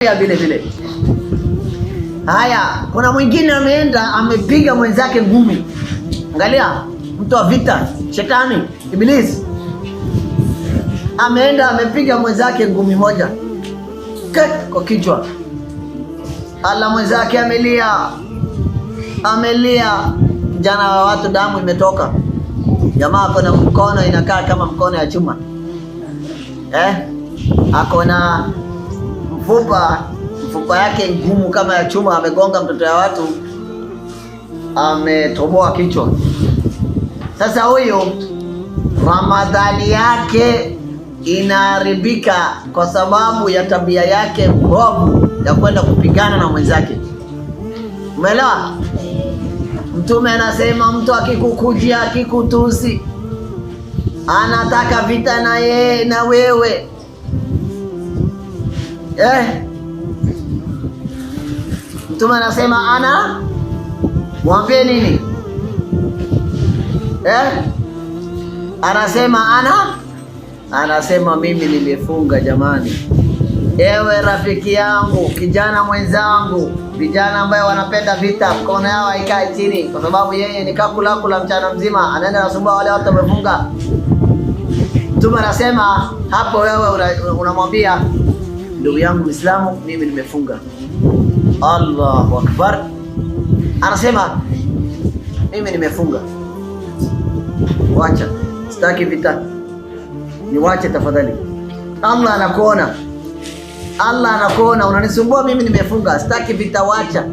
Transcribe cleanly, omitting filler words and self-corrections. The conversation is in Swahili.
Vile vile. Haya, kuna mwingine ameenda amepiga mwenzake ngumi. Angalia, mtu wa vita, shetani, Ibilisi ameenda amepiga mwenzake ngumi moja kwa kichwa. Ala, mwenzake amelia, amelia. Kijana wa watu, damu imetoka. Jamaa ako na mkono inakaa kama mkono ya chuma eh? Ako na mfupa yake ngumu kama ya chuma, amegonga mtoto ya watu, ametoboa kichwa. Sasa huyu Ramadhani yake inaharibika kwa sababu ya tabia yake mbovu ya kwenda kupigana na mwenzake. Umeelewa? Mtume anasema mtu akikukujia, akikutusi, anataka vita na yeye na wewe eh. Mtume anasema ana mwambie nini eh? Anasema anasema mimi nimefunga jamani. Ewe rafiki yangu, kijana mwenzangu, vijana ambayo wanapenda vita, mkono yao haikae chini, kwa sababu yeye ni kakula kula mchana mzima, anaenda nasumbua wale watu wamefunga. Mtume anasema hapo, wewe unamwambia ndugu yangu Muislamu, mimi nimefunga. Allahu akbar! Anasema mimi nimefunga, wacha, sitaki vita, niwache tafadhali. Allah anakuona, Allah anakuona, unanisumbua mimi, nimefunga, sitaki vita, wacha.